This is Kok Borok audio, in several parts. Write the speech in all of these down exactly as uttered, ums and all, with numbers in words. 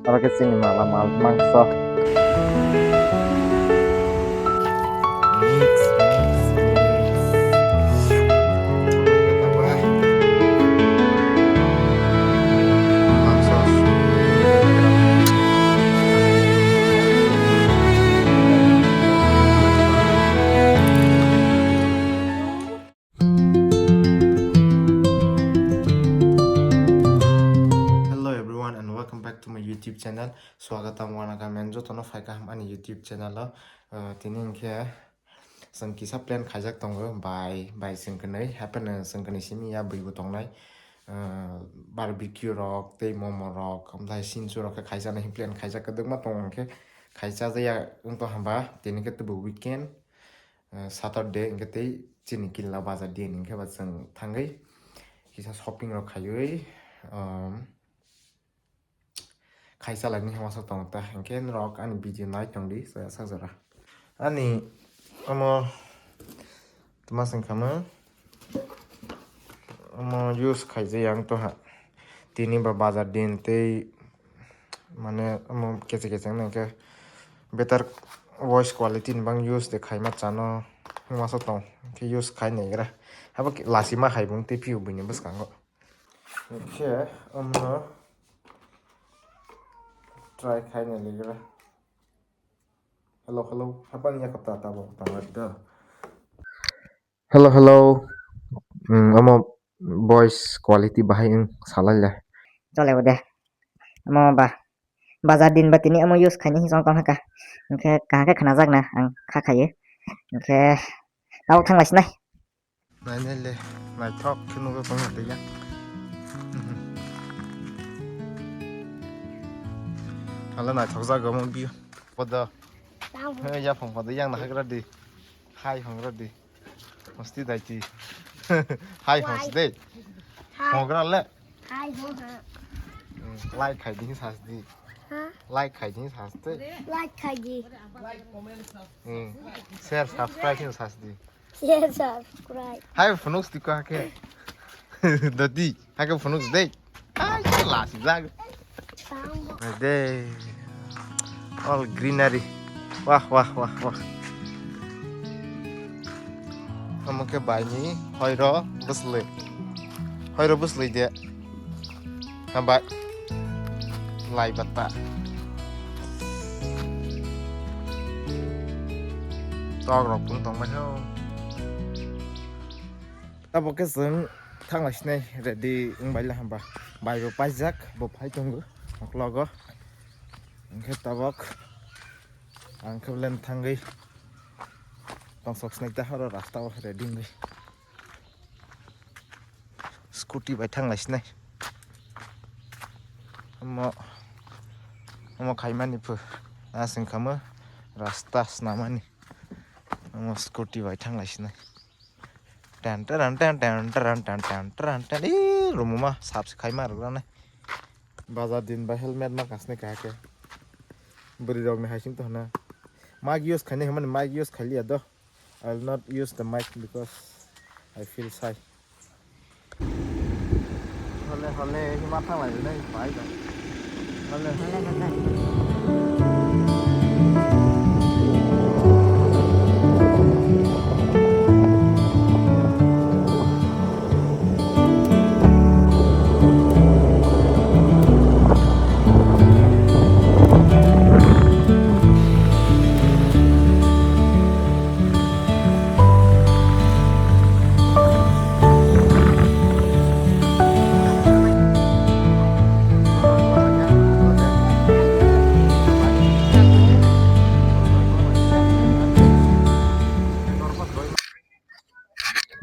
Oro khe chini mala mal mangso. Hello everyone and welcome back to my YouTube channel. Swagatam wanakam and jotono phai kaham ani YouTube channel o. Uh, tini hinkhe chwng kisa plan khaijak tongo bai, bai chwng kwnwi, hapheno chwng kwnwi simi ya bwi bo tongnai. Uh, barbecue rok tei momo rok, omthai sinsu rok khe khaijak nai plan khaijak kwdwkma tongo hinkhe khaijak ya wngtong hwnba tini khe tubu weekend. Uh, Saturday hinkhe tei chini Killa bazar din hinkhe ba chwng thangwi kisa shopping rok khaiwi, um, khaisa laini hwnma tongo ta hinkhe norok ani video nai tongdi chaya sak jora. Ani omo twma chwng khamang omo use khaijak yang toha tini ba bazar din tei mane omo keche keche wngkha better voice quality ni bang use de khaima chano masa tong khe use khai naigra habo lachima hai bung tei phio buini bwskango khe omo try khai naigra. Hello, hello. Hapang ya kata tabo tangwa da. Hello, hello. Mm, omo voice quality bahai wng salai le. Chole bo de. Omo ba. Bazar din ba tini omo use khaini hisong tong haka. Hinkhe kahake khna jak na ang kha khaye. Hinkhe tabo thang lai sinai. Nainai le, naithok khe nugwi tongma twi ya. Hala naithok jaga mo biyo. Podo. Tamo. He, ya phong podo yang nahagra di. Hai hongra di. Hosti dai ti. Hai hosti dai. Hai. Hongra le. Hai ho ha. Hmm, like khai di sas di. Ha? Like khai di sas di. Like khai di. Hmm, share, subscribe sas di. Share, subscribe. Hai phunuk sti ko hake. Dadi, hake phunuk sti. Ai, la si jag. Tambo. Ade. All greenery. Wah, wah, wah, wah. Omo khe baini hoiro bwsli. Hoiro bwsli de. Hambai. Lai bata. Tok rok pun tong bai. Tabo khe chwng thang lai sinai ready wng bai le hamba. Bai bo paijak, bo phai tongo uklogo. Hwnkhe tabok ang khe belai thangwi tong sok sinai ta horo rasta o ready wngwi. Scooty bai thang lai sinai. Omo, omo khaimani phu. Aswng kha mo rasta swnamani. Omo scooty bai thang lai sinai. Tan taran tan tan taran tan tan taran tan. Ee, rumuma sap se khaima rwgranai. Bazar din ba helmet ma kasne kahake. Bwrwi rokni hai sing to hana. Mic use khainai hwnmani mic use khailiya do. I will not use the mic because I feel shy. Hole hole hima thanglai nai bai bai. Hole hole hole.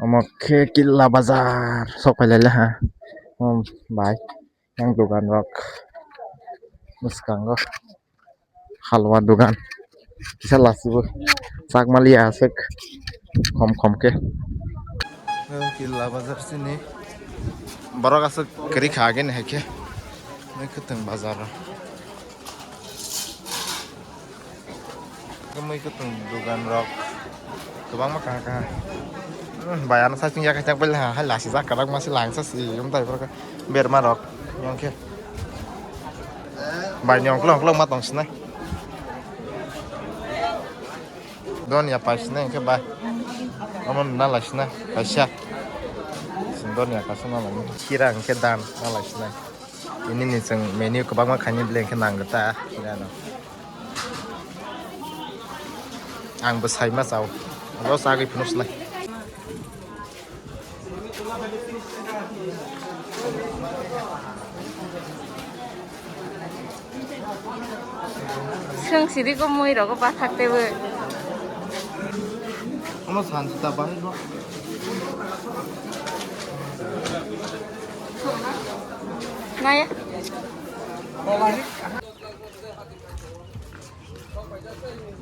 Omo khe Killa bazar sok phai lai le ha. Om bai yang dogan rok bwskango. Halwa dogan kisa lasibo chakmaliya aswk khom khom khe. Killa bazar sini borok aswk kwrwi kha agini hai khe. Mai kwthwng bazar o. Kwmwi kwthwng dogan rok kwbangma kaha kaha. Hmm, bai ano saichung yakhai chak bai laha hai lasi jak kwbangma se lang sa si um tai borok berma rok yong khe. Bai ni ongklong ongklong ma tong sinai. Don ya pai sinai hwnkhe bai. Omo nalai sinai kaisa. Don ya kaisa nalai. Kira hwnkhe dan nalai sinai. Ini ni chwng menu kwbangma khaini bele hwnkhe nang ta. Ang bo sai ma chao. Abo sagwi phunuk sinai. Swng siri ko mui rogo bathak teboi. Ano sansi ta bang no. Naya.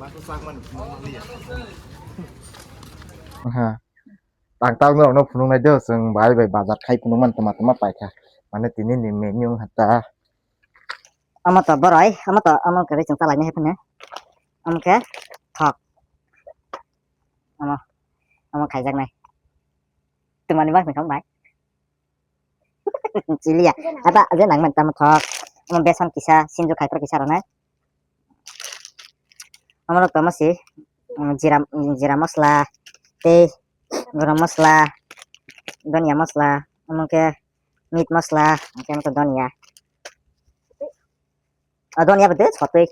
Masa sak man mo liya. Ha. Tang tang norokno phunuknai do, chwng bahai bai bazar khai phunukmani twma twma paikha. Mane tini ni menu wngkha ta. Omo to boroi, omo to omo kwrwi chwng chalainai hai phano. Omo khe thok. Omo, omo khaijaknai. Twmani bangsi kha bai. Chiliya. Aba je nang man tamo thok. Omo besan kisa, sinjo khai phra kisa rwnai. Omo rok tamo si, mm, jira, jira mosla, tei gorom mosla, donia mosla, omo khe meat mosla, hwnkhe omo khe donia. O donia bo de sotwi.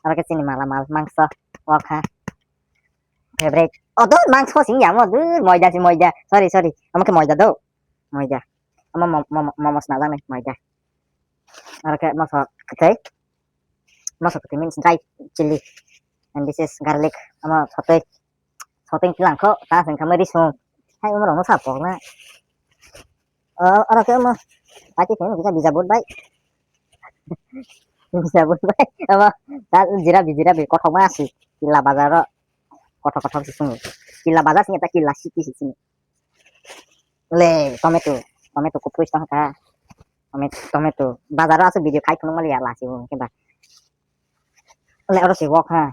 Aro khe chini mala mal mangso, o kha. Favorite. O do mangso sing ya mo, dur moida si moida. Sorry, sorry. Omo khe moida do. Moida. Omo mo-, mo-, momo sna jang nai moida. Aro khe moso kwthwi. Moso kwthwi means dry chili. And this is garlic. Omo sotwi. Sotwi kilang kho ta sing khamai risung. Hai omo rong sa pok na. O, aro khe omo. Pati khe bisa bisa bot bai. Bisa bot bai. Omo ta jira bi jira bi kothok ma si. Kila bazar ro. Kothok kothok si sung. Kila bazar sing ta kila city si sing. Le, tomato, tomato kupui tong kha. Tomato, tomato. Bazar o aswk video khai phunuk mali ya lasi bo khe ba. Le, oro se wok ha.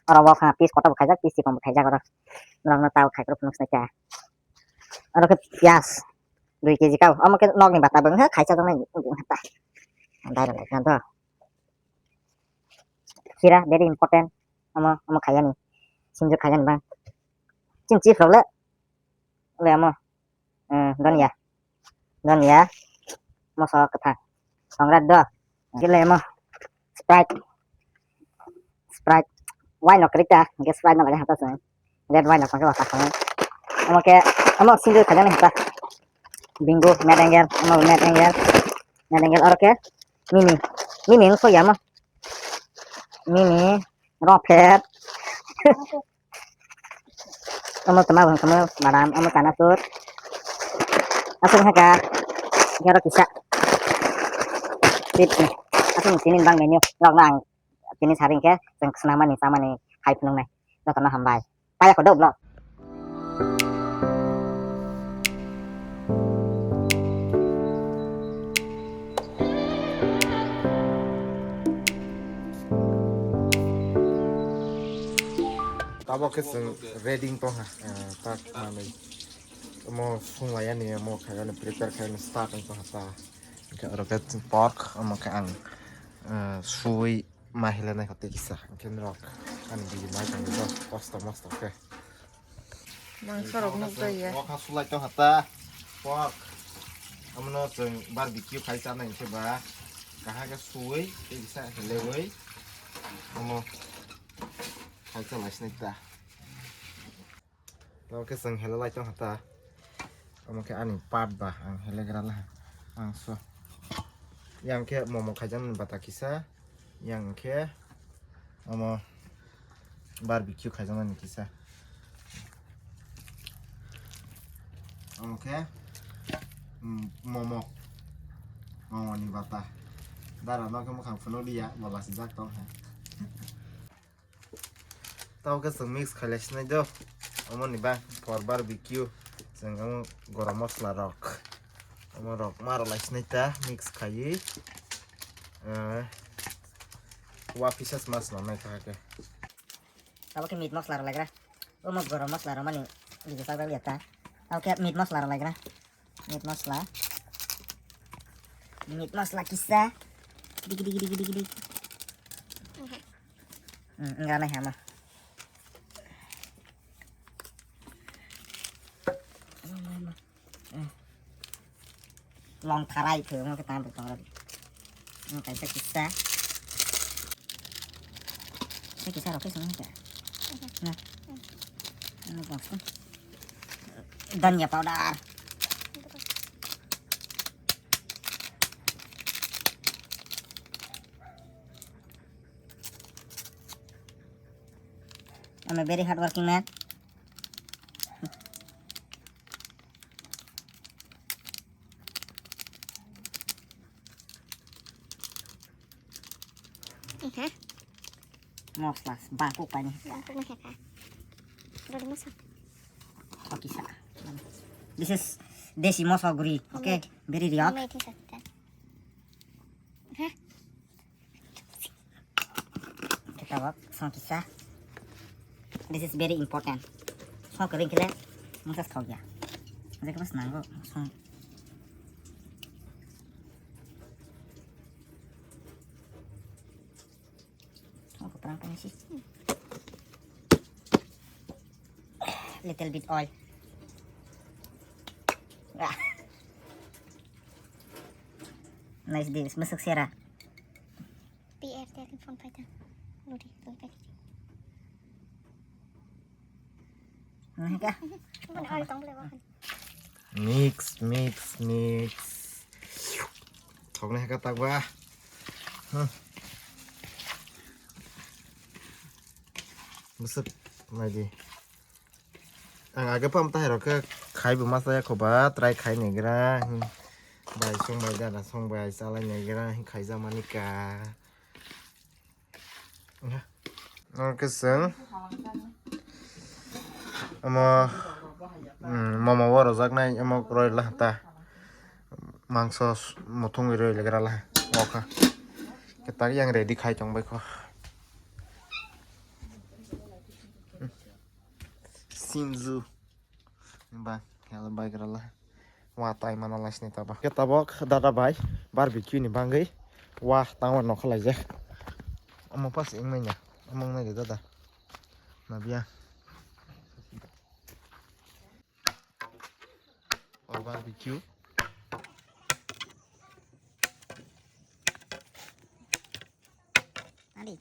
Oro wok ha, piece kotor bo khaijak, piece chikon bo khaijak oro. Norok no tao khai phuru phunuk sinai kha. Oro khe piyaj, dui kg kau. Omo khe nok ni bata bo wngkha, khaisa jang nai wngkha ta. Dai rok lai kha to. Kira, very important. Omo, omo khaiyani. Sinjo khaiyani bang. Chini chips rok le. Le omo. Hmm, donya. Donya. Moso kwthang. Songrat do. Gile mo. Sprite. Sprite. Wine no kwrwi ta. Hwnkhe Sprite no lagina hata chwng. Red wine no tongkhe wasa songwi. Omo khe, omo single khajaknai hata. Bingo, Mad Angel, omo Mad Angel. Mad Angel oro khe. Mimi. Mimi wngkho ya mo. Mimi. Rofet. Omo toma bo wngkha mo madam, omo chanachur. Aswk wngkha kha, khe oro kisa. Tip ni. Aswk ni tini bang menu. Rok no ang tini sari hwnkhe chwng swnamani, chamani, hai phunuknai. Jotono hambai. Paya kho do vlog. Tabok khe chwng ready wng tongkha, ah, tak manwi. Omo sung laiyani, omo khaiyani, prepare khaiyani start wng tongkha ta. Hwnkhe oro khe pork, omo khe ang, ah, sui ma hilanai kha tei kisa. Hwnkhe norok ani video nai tongdi do, kosto mosto khe. Mangso rok nukjaya. Wokha sulai tongkha ta pork. Omono chwng barbecue khai chanai hwnkhe ba kaham khe suwi tei kisa helewi omo khai chalai sinai ta. Tamo khe chwng helalai tongkha ta. Omo khe ani part ba ang helegra laha. Ang so. Yang khe momo khaijaknani bata kisa. Yang khe omo barbecue khaijaknani kisa. Omo khe, mm, momo. Momoni bata. Dara no khe mwkhang phunukliya, bo lasijak tongkha. Tamo khe chwng mix khailai sinai do. Omo ni bang for barbecue. Chwng omo gorom masala rok. Omo rok ma rwlai sinai ta mix khaiwi. Eh, wa pieces mas no nai kha khe. Tamo khe meat masala rwlai gra. Omo gorom masala rwmani video chajak ya ta. Tamo khe meat masala rwlai gra. Meat masala. Meat masala kisa. Digi, digi, digi, digi, digi. Hmm, enggak aneh sama. Long tharai thwng khe tam tong. Kaisa kisa. Kaisa kisa rok khe song khe. Na. Ano bos. Dhania powder. I'm a very hardworking man. Mosla bangkuk pani. Bangkuk mai kha. Rodi mosla. Okay, sa. This is desi mosla guri. Okay, very real. Kitabok song kisa. This is very important. Song kering kile mungsa thok ya. Jadi kau senang kok song. Song keperang kan sih. Little bit oil. Ah. Nice this, masuk sera. P R telephone paita. Lori, lori paita. Nah, kah? Mana ada tong boleh makan. Mix, mix, mix. Thok nai kha tak ba. Huh. Masuk lagi. Ang age pam tai rok khe khai bo ma chaya kho ba, try khai nai gra. Bai song bai dada song bai chalai nai gra, khaijak mani ka. Ang khe chwng omo, mm, momo o rwjak nai omo roi la ta. Mangso muthungwi roi le gra la o kha. Khe tak yang ready khai tong bai kho. Sinju. Ba, hello, bai, grala. Wa tai mana lai sini taba. Ke tabok, dada bai, barbecue ni bangwi. Wa, tangwa nokha laijak. Omo pas ing manya. Omo nai dada. Na biya. Or barbecue. Adi.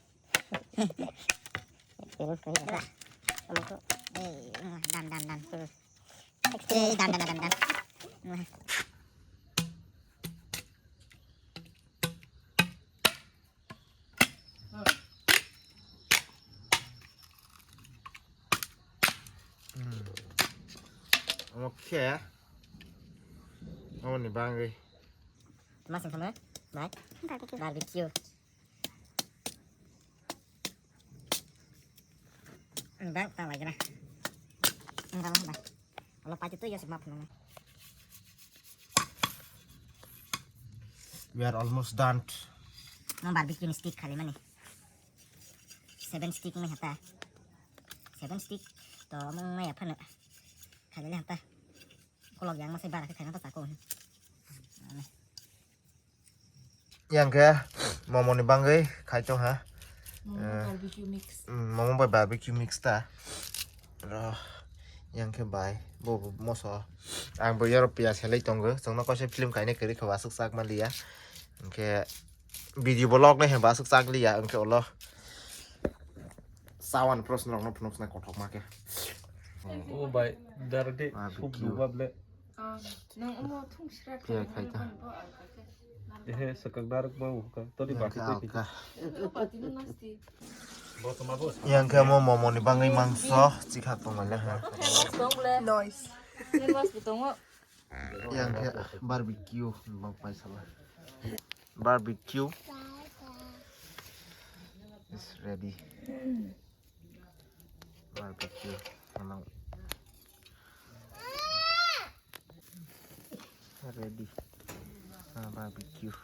Terus kaya apa? Kamu tuh, eh, dan, dan, dan, terus. Eh, dan, dan, dan, dan. Hmm. Oke. Omo ni bangwi. Masing sama, bai. Barbecue. Barbecue. Bang, tang lagi na. Enggak lah, bai. Kalau pati tu ya semap nang. We are almost done. Nang barbecue ni stick khali mani. Seven stick mai hata. Seven stick. To mung mai apa na? Khali le hata. Kolok yang masih bara khaina ta chako. Yang khe momo ni bangwi khai tong ha. Momo Eh, barbecue mix. Mm, momo bai barbecue mix ta. Ro, yang khe bai bo bo moso. Ang bo yaro piyaj helai tongo. Chwngno kaisa film kainai kwrwi kha aswk chak manliya. Hwnkhe video vlog nai hwnba aswk chak liya hwnkhe ulo. Sawan proshno rokno phunuk sna kothok ma khe. O bai, dar de, Barbecue. Sub duba ble. Nang omo thung sra Khe khai ta. Ehe, sakang narwk ma uka. Todi Yang bakhe khe tei alka. Yang khe mo momo ni bangwi mangso chikha tong manya ha. Noise. Yang khe barbecue bang paisala. Barbecue is ready. Barbecue. Ano. Ready. Ah, barbecue.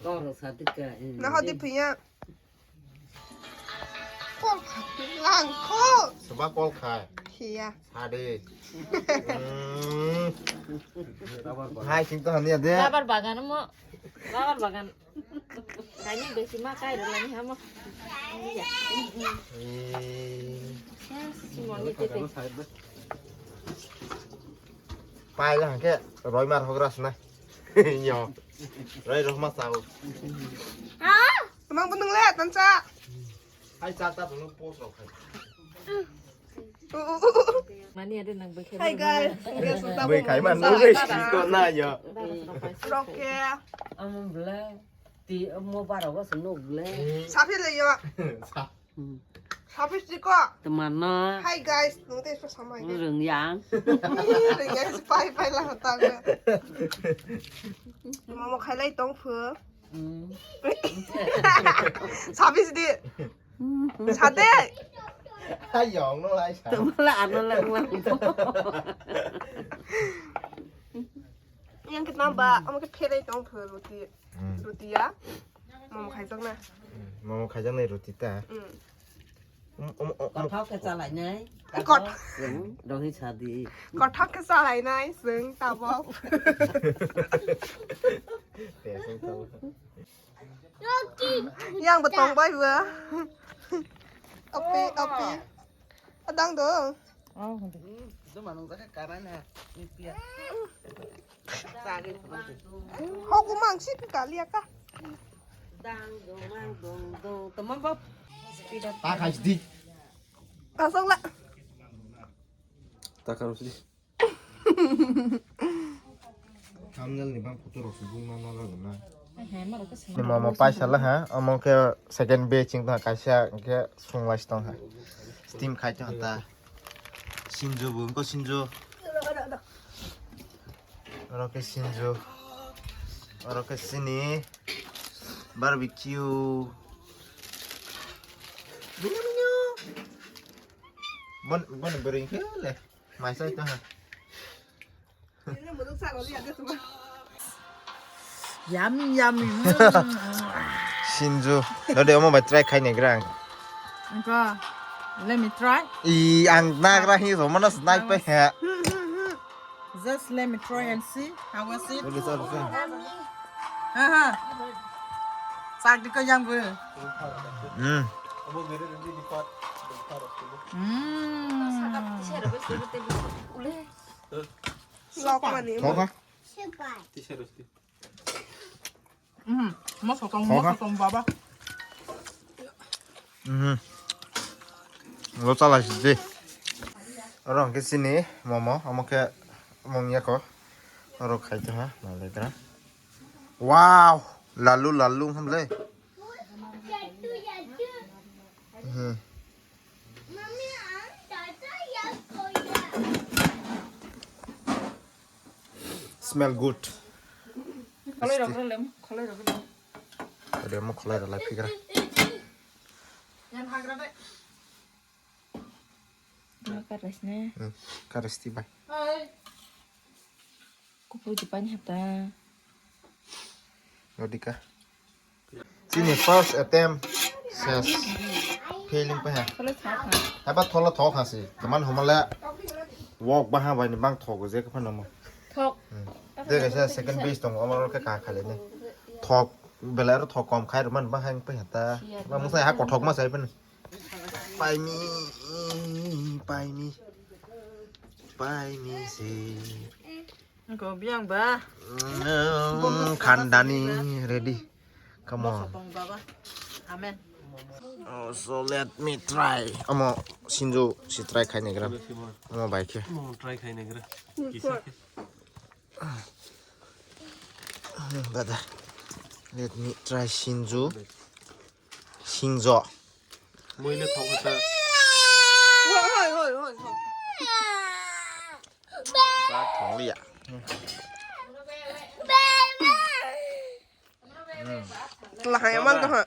Toro satika. Naho di punya. Kol khai. Lang kol. Sebab kol khai. Iya. Sadi. Hmm. Hai, sing to hania de. Rubber bagan mo. Rubber bagan. Kaini besi ma kai ro lani hamo. Iya. Eh. Simon ni tete. Pai la ke roi mar hogras na. Yo. Roi roh ma sao. Ah. Mang bunung le tansa. Hai cha ta bunung post rok khai. Mani ada nang bai khai. Hai guys. Bai khai man nang bai ko na yo. Roke. Amo bla ti mo bara wa sunu ble. Sapi le yo. Sapi siko. Teman na. Hai guys, nung te isu sama ya. Reng yang. Reng yang pai pai lah tang. Mama khai lai tong phu. Sabis di. Sade. Ayong no lai sa. Tumala ano lang lang. Yang kita ba, amo ke phere tong phe roti. Roti ya. Mama khai jang na. Mama khai jang na roti ta. Kothok khe chalainai. Kot. Rohi sadi. Kothok khe chalainai, seng tabok. Yang betong bai ba. Api, api. Adang do. Juma nung jaka karana. Hoku mang si kali aka. Dang dong, dang dong, dong. Teman bab. Speed up. Tak hai di. Asok la. Takar usdi. Thumbnail ni bang photo rok subui ma ma lago na. Ni mama paisa la ha, omo ke second batch wng tong kaisa ke sung lai tong ha. Steam khai tong ta. Sinjo bu ko sinjo. Oro ke sinjo. Oro ke sini barbecue. Bini bini. Bon bon bering ke le. Mai sai to ha. Yummy, yummy. Sinju. Dode omo bai try khai negra ang. Engko, let me try. I ang nagra hi romana snack pe ha. Just let me try and see how was it. Dode sa sa. Aha. Sak di ko yang bu. Hmm. Hmm. Lok mani. Thoka. Mhm. Mo sotong, mo sotong baba. Mhm. Lo chala sidi. Oro hwnkhe chini momo, omo khe mung yako. Oro khai tongha, nalegra. Wow! Lalu, lalu, hamle. Mhm. Smell good. Kholai rok rw lem, kholai rok rw lem. Ade mo kholai rok lai phigra. Yan hagra de. Dua karas ne. Hmm, karas ti bai. Hai. Kupui di pani hata. Nodika. Chini first attempt ses. Failing pa ha. Haba thola thok ha si. Teman homale wok ba ha bai ni bang thok je ka phano mo. Thok. Hmm. De kaisa second base tong amar ka ka khale ne. Thok belai ro thok kom khai ro man ba ha pa ha ta. Ma musai ha kothok ma sai pan. Paimi, paimi, paimi se. Go biang ba. Mm, khandani ready. Come on. Bosok tong baba. Amen. Oh, so let me try. Omo sinju si try khai negra. Omo bai khe. Mo try khai negra. Kisa khe. Brother, let me try sinju. Sinjo. Muile thok kha ta. Hoi, hoi, hoi, hoi, hoi. Ba thong liya. Lahai man to ha.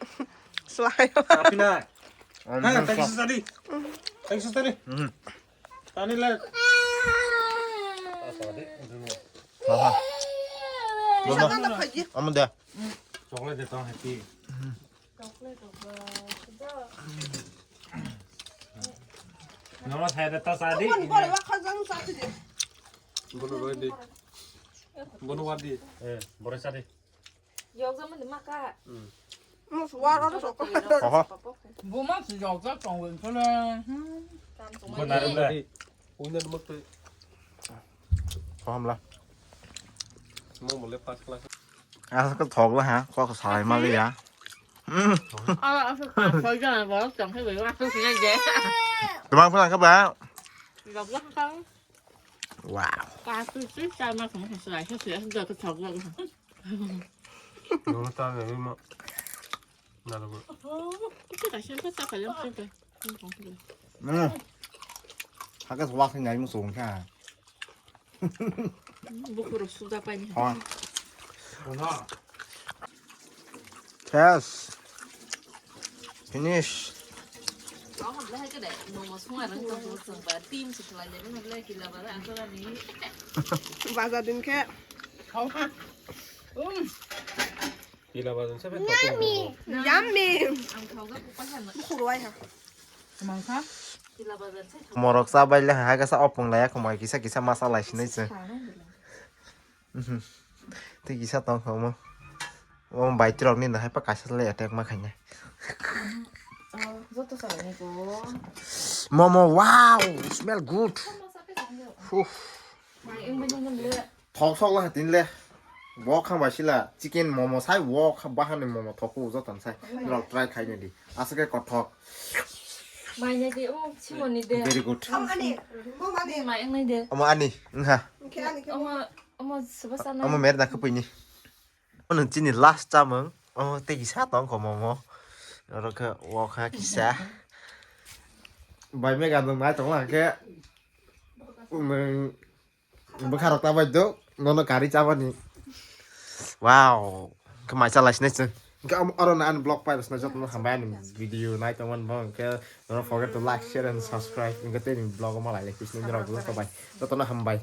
Slai. Apina. Ha, thank you study. Thank you study. Hmm. Tani le. Ha ha. Mama. Amun da. Chocolate de tong happy. Nono thai da ta sa di. Boni bore wa khajang sa di. Bono roi di. Bono wa di. Eh, bore sa di. Yokjak mani maka. Mo suar oro sok. Oho. Buma si yokjak tong wen sole. Buna rula. Uina mak tei. Sohamla. Mo mole first class. Asa ko thok la ha, ko ko salai ma le ya. Hmm. Ala asa ka soi jana ba tong he ba tu sina je. Tumang pula ka ba? Yokjak tong. Wow. Ka tu tu sa ma kong sa sa sa da ka thok la. Nono ta ne ma. Nalo. Ito ka siya pa sa ka lang siya. Hmm. Hagas wak ngai mo song ka. Bukuro suda pa ni. Ha. Yes. Finish. Bazar din khe. Um. Pila bazar sa Yummy. Khurwai ha. Mangkha. Morok cha bai le ha kasa opung laya khumai kisa kisa masa lai sinai se. Mhm. Tei kisa tong kha omo. Omo bai tirok ni hai pa kaisa le attack ma khaina. Joto sa ni ko. Momo, wow, smell good. Huh. Mai ung bini ngam le. Thok sok la tin le. Bo khang bai sila chicken momo sai wo kha bahan ni momo thok ku joton sai. Rok try khai ni di. Asake kothok. Mai ne de o chimoni de. Very good. Am ani, mo mani. Mai ang nai de. Omo ani, ngha. Omo, omo sebasa na. Omo mer da khapui ni. Ono chini last chamung. Omo tei kisa tong ko momo. Oro khe wo kha kisa. Bai me ga dong nai tong la khe. Umeng. Bwkha rok ta bai do, nono kari chabani. Wow, khe mai chalai sinai chwng. Khe amo oro na ani vlog pai rwsna jotono hambai ani video nai tongmani bo, khe don't forget to like, share and subscribe. Khe tei ni vlog o malai lai khe sinai rok joto bai. Jotono hambai.